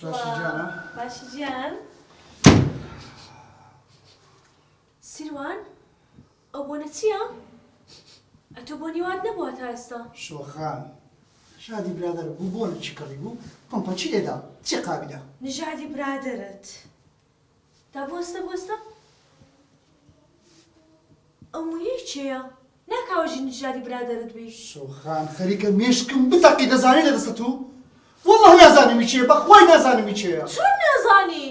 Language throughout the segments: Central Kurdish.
باشی گیانە؟ باشی گیان. سیروان ئەو بۆنە چییە؟ ئەتۆ بۆنی وات نەبووە تا ئێستا. شۆخان نەژادی برادەر بوو بۆنێکی کڕی بوو پەمپە چی لێدا چی قابیلە. نژادی برادەرت دا بوەستە بوەستە ئەو مویەی کێیە؟ ناکا وەژی نژادی برادەرت بی. شۆخان خەریکە مێشکم بتەقی دەزانی لە دەستە تو وەڵڵاه نازانم ئی کێیە بەخوای نازانم ئی کێیە. چۆن نازانی؟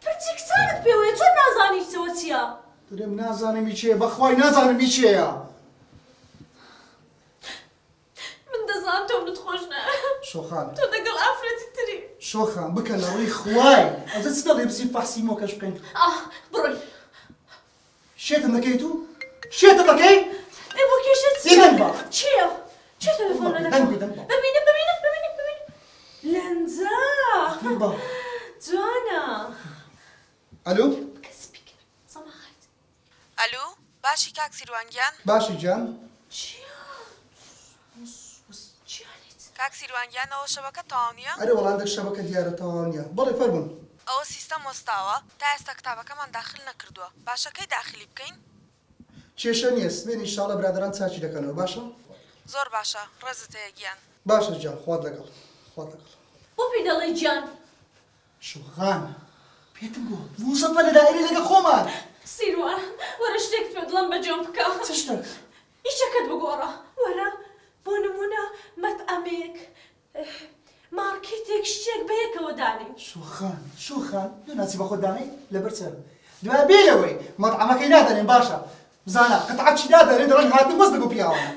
پرچی کچانت پێوەیە چۆن نازانی ئەوە چیە؟ دەرێم نازانم ئی کێیە بەخوای نازانم ئی کێیە. من دەزانم تۆ منت خۆش ناوێ. شۆخان. تۆ دەگەڵ ئافرەتی تری. شۆخان بکە لە ڕووی خوای. ئەجە چ دەڵێی بچین فەحسی مۆکەش بکەین. ئاه بڕۆین. شێتم دەکەی تو؟ شێتم دەکەی؟ ئێ بۆ کێشە چیە؟ بێدەنگ بە. چیە؟ چیە تەلەفۆن لە دەنگ بێ دەنگ بە. ببینم ببینم ببینم ببینم. لەنجە. دەنگ بە. جوانە. ئەلو. بکە speaker. سەما خالید. ئەلو باشی کاک سیروان گیان؟ باشی گیان. چیە؟ چیانیت؟ کاک سیروان گیان ئەوە شەبەکە تەواو نیە؟ ئەرێ وەڵا هەندێک شەبەکە دیارە تەواو نیە. بەڵێ فەرموون. ئەوە سیستەم وەستاوە تا ئێستا کتابەکەمان داخل نەکردووە باشە کەی داخلی بکەین؟ کێشە نیە سبەینێ ئیشاڵا برادەران چاکی دەکەنەوە باشە؟ زۆر باشە ڕێزت هەیە گیان. باشە گیان خوات لەگەڵ خوات لەگەڵ. بۆ پێی دەڵێی گیان؟ شۆخان پێتم گۆ موزەفە لە دائیرەی لەگە خۆمان. سیروان وەرە شتێکت پێ دڵم بە جۆم بکە. چ شتەک؟ ئیشەکەت بگۆڕە وەرە بۆ نمونە مەتعەمێک ماڕکێتێک شتێک بەیەکەوە دانێین. شۆخان شۆخان لۆ ناچی بەخۆت دانێی لەبەر چ دوای بێ لەوەی مەتعەمەکەی نادەنێن باشە بزانە قتعەکی نادەنێن دەڵێن هاتن بەس لەگۆ پیاوانە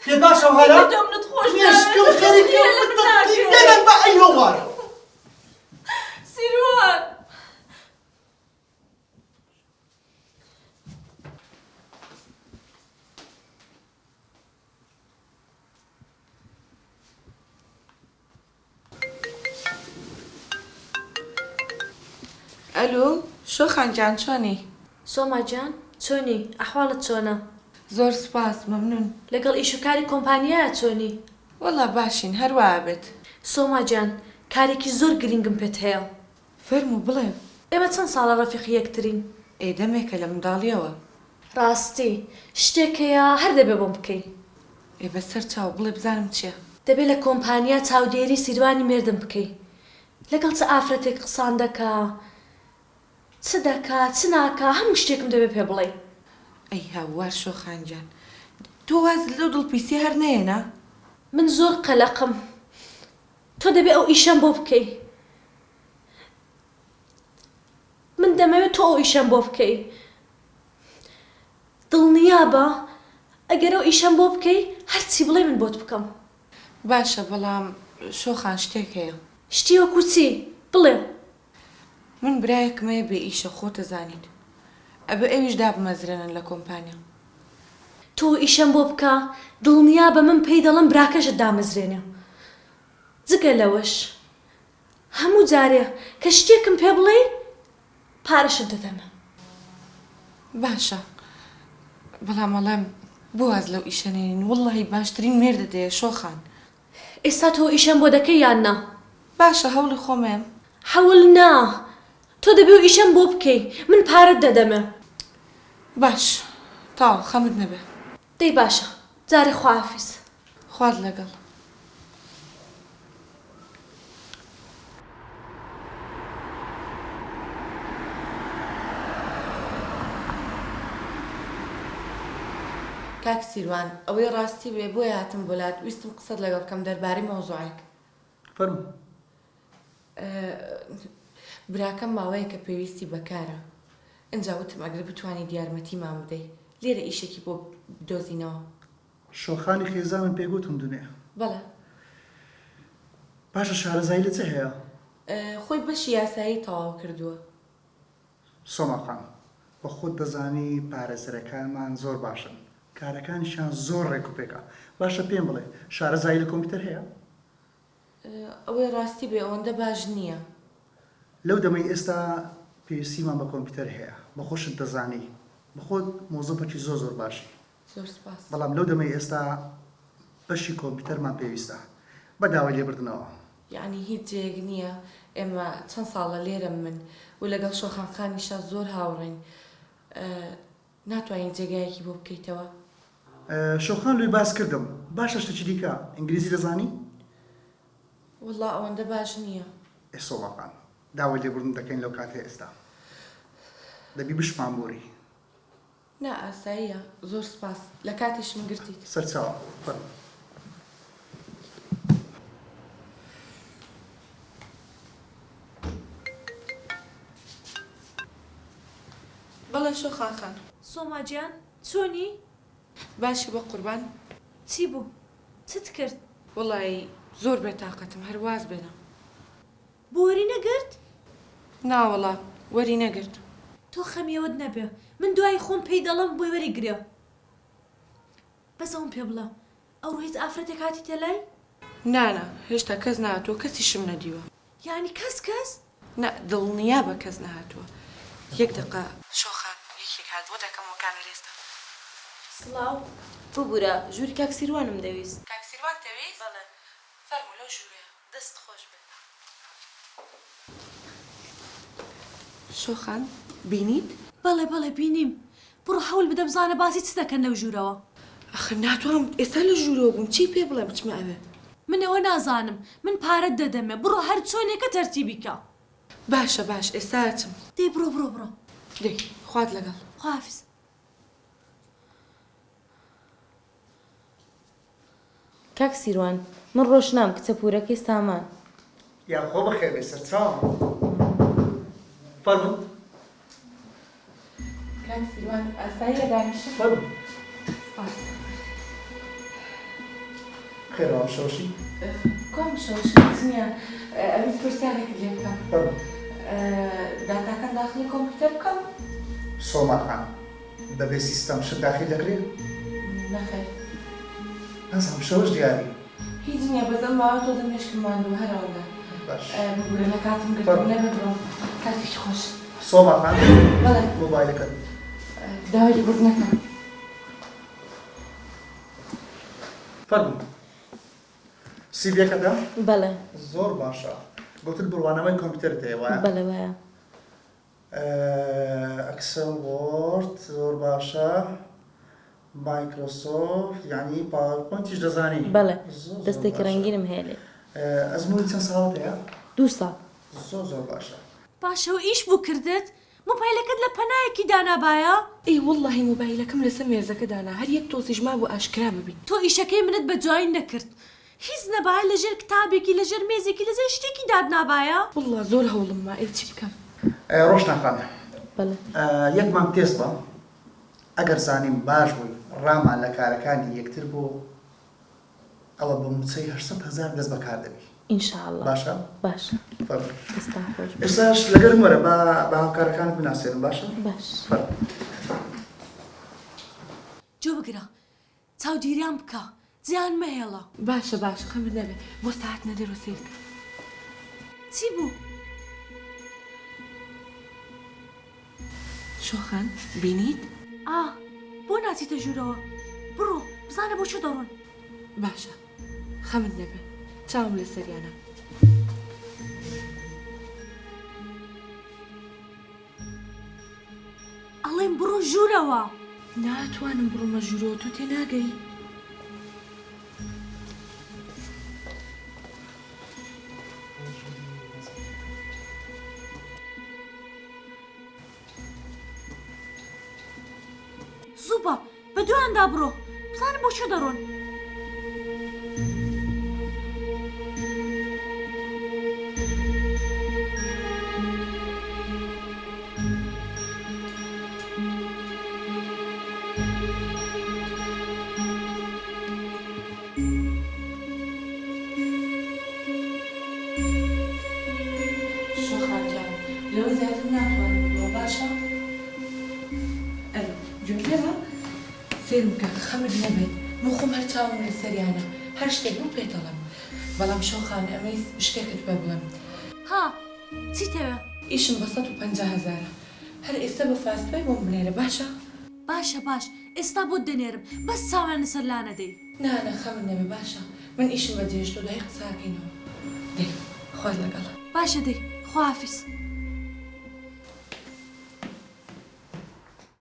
پێت باشە ئەو هەرە تۆ منت خۆش ناوێت مێشکم خەریکە لە من ناکەی. بێدەنگ بە ئەی هەوار. سیروان. ئەلو شۆخان گیان چۆنی؟ سۆما گیان چۆنی ئەحواڵت چۆنە؟ زۆر سوپاس مەمنون. لەگەڵ ئیش و کاری کۆمپانیایا چۆنی؟ وەڵا باشین هەر وا ئەبێت. سۆما گیان کارێکی زۆر گرینگم پێت هەیە. فەرموو بڵێ. ئێمە چەند ساڵە ڕەفیقی یەکترین؟ ئێ دەمێکە لە منداڵیەوە. ڕاستی شتێک هەیە هەر دەبێ بۆم بکەی. ئێ بەسەر چاو بڵێ بزانم چیە؟ دەبێ لە کۆمپانیا چاودێری سیروانی مێردم بکەی لەگەڵ چ ئافرەتێک قسان دەکا چ دەکا چ ناکا هەموو شتێکم دەبێ پێ بڵێی. ئەی هاوار شۆخان گیان تۆ وازت لەو دڵ پیسیە هەر نەیەنا؟ من زۆر قەلەقم تۆ دەبێ ئەو ئیشەم بۆ بکەی من دەمەوێ تۆ ئەو ئیشەم بۆ بکەی دڵنیابە ئەگەر ئەو ئیشەم بۆ بکەی هەرچی بڵێی من بۆت بکەم. باشە بەڵام شۆخان شتێک هەیە. شتی وەکو چی؟ بڵێ. من برایەکم هەیە بێ ئیشە خۆت ئەزانیت ئەبێ ئەویش دابمەزرێنن لە کۆمپانیا. تۆ ئیشەم بۆ بکە دڵنیابە من پێی دەڵێم براکەشت دامەزرێنێ جگە لەوەش هەموو جارێ کە شتێکم پێ بڵێی پارەشت دەدەمە. باشە بەڵام ئەڵێم بۆ واز لەو ئیشە نێنین وەڵاهی باشترین مێردت هەیە شۆخان. ئێستا تۆ ئیشەم بۆ دەکەی یان نا؟ باشە هەوڵی خۆم ئەیەم. حەول نا تۆ دەبێ ئەو ئیشەم بۆ بکەی من پارەت دەدەمێ. باش تەواو خەمت نەبێ. دەی باشە جارێ خواحافیز. خوات لەگەڵ. کاک سیروان ئەوەی ڕاستی بێ بۆیە هاتم بۆ لات ویستم قسەت لەگەڵ بکەم دەربارەی مەوزوعێک. فەرموو. براکەم ماوەیەکە پێویستی بە کارە ئینجا وتم ئەگەر بتوانیت یارمەتیمان بدەی لێرە ئیشێکی بۆ بدۆزینەوە. شۆخانی خێزانم پێ گوتم دونێ. بەڵێ. باشە شارەزایی لە چ هەیە؟ خۆی بەشی یاسایی تەواو کردووە. سۆما خان، بە خۆت دەزانی پارێزەرەکانمان زۆر باشن، کارەکانیشیان زۆر ڕێک و پێکە. باشە پێم بڵێ شارەزایی لە کۆمپیوتەر هەیە؟ ئەوەی ڕاستی بێ ئەوەندە باش نییە. لەو دەمەی ئێستا پێویستیمان بە کۆمپیوتەر هەیە، بە خۆشت دەزانی، بە خۆت مۆزەفەکی زۆر زۆر باشی. زۆر سوپاس. بەڵام لەو دەمەی ئێستا بەشی کۆمپیوتەرمان پێویستە. بە داوای لێبردنەوە. یەعنی هیچ جێیەک نییە. ئێمە چەند ساڵە لێرەم من و لەگەڵ شۆخان خانیشا زۆر هاوڕێین ناتوانی جێگایەکی بۆ بکەیتەوە؟ شۆخان لۆی باس کردم. باشە شتێکی دیکە، ئینگلیزی دەزانی؟ وەڵا ئەوەندە باش نییە. ئێ سۆما خان، داوای لێبوردن دەکەین لەو کاتەی ئێستا. دەبی بشمان بوری. نا ئاساییە، زۆر سوپاس، لە کاتیشم گرتیت. سەرچاوە، فەرموو. بەڵێ شۆخان خان. سۆما گیان چۆنی؟ باشی بەقوربان. چی بوو؟ چت کرد؟ وەڵایی زۆر بێتاقەتم هەر واز بێنە. بۆ وەری نەگرت؟ ناوەڵا وەری نەگرت. تۆ خەمی ئەوەت نەبێ من دوایی خۆم پێی دەڵێم بۆی وەری گرێ. بەس ئەوم پێ بڵێ ئەوڕۆ هیچ ئافرەتێک هاتیتە لای؟ نانا هێشتا کەس نەهاتووە کەسیشم نەدیوە. یانی کەس کەس؟ نا دڵنیابە کەس نەهاتووە. یەک دەقە شۆخان یەکێک هات بۆ دەکەمەوە کامێرە ئێستا. سڵاو ببورە ژووری کاک سیروانم دەویست. کاک سیروانت دەویست؟ بەڵێ. فەرموو لەو ژوورەیە. دەست خۆش بێت. شۆخان بینیت؟ بەڵێ بەڵێ بینیم. بڕۆ هەول بدە بزانە باسی چ دەکەن لەو ژوورەوە. ئەخر ناتوانم ئێستا لە ژوورەوە بووم چی پێ بڵێم بچمە ئەوێ. من ئەوە نازانم من پارەت دەدەمێ بڕۆ هەر چۆنێکە تەرتیبی کە. باشە باش ئێستا ئەچم. دەی بڕۆ بڕۆ بڕۆ. دەی خوات لەگەڵ. خواحافیز. کاک سیروان من ڕۆشنام کچە پورەکەی سامان. یاخوا بەخێربێی سەرچاوم فەرموون. کاک سیروان ئاساییە دانیشم؟ فەرموو. سپاس. خێرە وا مشەوەشی؟ کوا مشەوەشی هیچ نییە ئەویست پرسیارێکت لێ بکەم. فەرموو. داتاکان داخلی کۆمپیوتەر بکەم؟ سۆما خان بەبێ سیستەم شت داخیل دەکرێ؟ نەخێر. نازانم شەوەش دیاری. هیچ نییە بەس ئەم ماوە تۆزە مێشکم ماندووە هەر ئەوەندە. باش. ببورە لە کاتم گرتم نەبێ بڕۆم. کاتێکی خۆش. سۆما خان. بەڵێ. مۆبایلەکەت. داوای لێبوردن ئەکەم. فەرموو. سیڤیەکەتە؟ بەڵێ. زۆر باشە. گوتت بڕوانامەی کۆمپیوتەرت هەیە وایە؟ بەڵێ وایە. Excel Word زۆر باشە Microsoft یانی PowerPoint یش دەزانی؟ بەڵێ دەستێکی ڕەنگینم هەیە لێی. ئەزموونی چەند ساڵت هەیە؟ دوو ساڵ. زۆر زۆر باشە. باشە و ئیش بوو کردت؟ مۆبایلەکەت لە پەنایەکی دانابایە؟ ئەی وەڵاهی مۆبایلەکەم لەسەر مێزەکە دانا هەر یەک تۆزیش مابوو ئاشکرا ببی. تۆ ئیشەکەی منت بە جوانی نەکرد هیچ نەبایە لە ژێر کتابێکی لە ژێر مێزێکی لە ژێر شتێکی داتنابایە؟ وەڵا زۆر هەوڵم ما ئەی چی بکەم. ڕۆشنا خان بەڵێ. یەک مانگ تێست بە ئەگەر زانیم باش بووی ڕامان لە کارەکانی یەکتر بوو ئەوە بە موچەی 800 هەزار دەست بەکار دەبی. ان شاء اللە. باشە؟ باشە. فەرموو. دەستتان خۆش بێت. ئێستاش لەگەرم وەرە با بە هاوکارەکانت بناسێنم باشە؟ باش. فەرموو. جۆ بگرە چاودیریان بکە جێیان مەهێڵە. باشە باشە خەمت نەبێ بۆ ساعەت نەدەرەوە سەیر کە. چی بوو؟ شۆخان بینیت؟ ئا بۆ ناچیتە ژوورەوە؟ بڕۆ بزانە بۆ کوێ دەڕۆن. باشە خەمت نەبێ چاوم لەسەریانە. ئەڵێم بڕۆ ژوورەوە. ناتوانم بڕۆمە ژوورەوە تۆ تێناگەی. زوو بە بە دوایاندا بڕۆ بزانە بۆ کوێ دەڕۆن. شۆخان گیان لەوە زیاتر ناتوانم بڕۆم باشە؟ ئەرێ گوێم لێبە سەیرم بکە خەمت نەبێت من خۆم هەر چاوم لەسەریانە هەر شتێک بوو پێت ئەڵێم بەڵام شۆخان ئەمەیست شتێکت پێ بڵێم. ها چیتەوێ؟ ئیشم بە 150 هەزارە هەر ئێستا بە FastPay بۆم بنێرە باشە؟ باشە باش ئێستا بۆت دەنێرم بەس چاویان لەسەر لانەدەی. نا نا خەمت نەبێ باشە من ئیشم بەجێهێشتوە دوای قسە ئەکەینەوە دەی خوات لەگەڵ. باشە دەی خواحافیز.